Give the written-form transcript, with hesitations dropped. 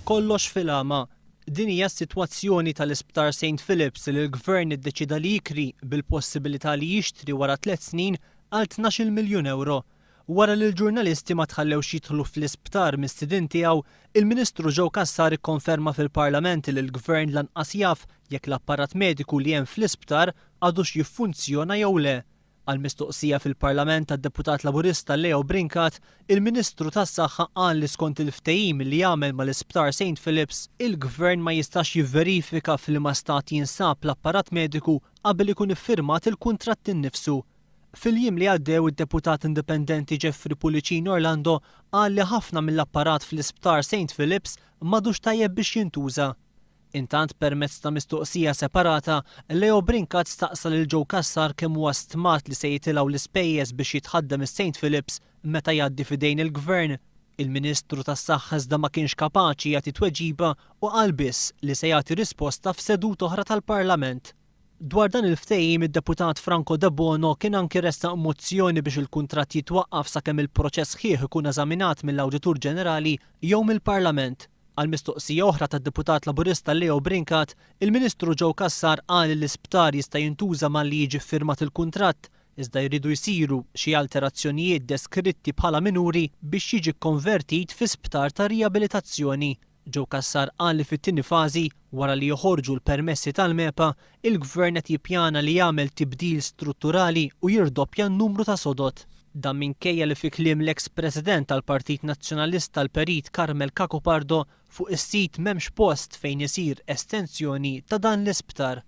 Kollox fil-għama. Din hija s-sitwazzjoni tal-Isptar St Philips li l-Gvern iddeċieda li jikri bil-possibilità li jixtri wara tlett snin għal 12-il miljun ewro. Wara li l-ġurnalisti ma tħallewx jidħlu fl-isptar mis-sidien tiegħu, il-Ministru Joe Cassar ikkonferma fil-Parlament li l-Gvern lanqas jaf jekk l-apparat mediku li hemm fl-isptar għadux jiffunzjona jew le. Għal mistoqsija fil-Parlament tad-Deputat Laburista Leo Brincat, il-Ministru tas-Saħħa qal li skont il-ftehim li għamel mal-Isptar St Philips, il-Gvern ma jistax jivverifika f'liema stat jinsab l-apparat mediku qabel ikun iffirmat il-kuntratt innifsu. Fil-jiem li għaddew id-Deputat Indipendenti Jeffrey Pullicino Orlando qal li ħafna mill-apparat fl-Isptar St Philips m'għadux tajjeb biex jintuża. Intant permezz ta' mistoqsija separata, Leo Brincat staqsa lil Joe Cassar kemm huwa stmat li se jitilgħu l-ispejjeż biex jitħaddem is-St Philips meta jgħaddi f'idejn il-Gvern. Il-Ministru tas-Saħħa iżda ma kienx kapaċi jagħti tweġiba u qal biss li se jagħti risposta f'seduta oħra tal-Parlament. Dwar dan il-ftehim id-Deputat Franco Debono kien anki ressaq mozzjoni biex il-kuntratt jitwaqqaf sakemm il-proċess sħiħ ikun eżaminat mill-Awditur Ġenerali jew mill-Parlament. Għal mistoqsija oħra tad-Deputat Laburista Leo Brincat, il-Ministru Joe Cassar qal li l-isptar jista' jintuża malli jiġi ffirmat il-kuntratt, iżda jridu jsiru xi alterazzjonijiet deskritti bħala minuri biex jiġi kkonvertit fi sptar ta' riabilitazzjoni. Joe Cassar qal li fit-tieni fażi, wara li joħorġu l-permessi tal-MEPA, il-Gvern qed jippjana li jagħmel tibdil strutturali u jirdoppja n-numru ta' sodod. Dan minkejja li fi kliem l-eks President tal-Partit Nazzjonalista l-Perit Carmel Cacopardo, fuq is-sit m'hemmx post fejn isir estensjoni ta' dan l-isptar.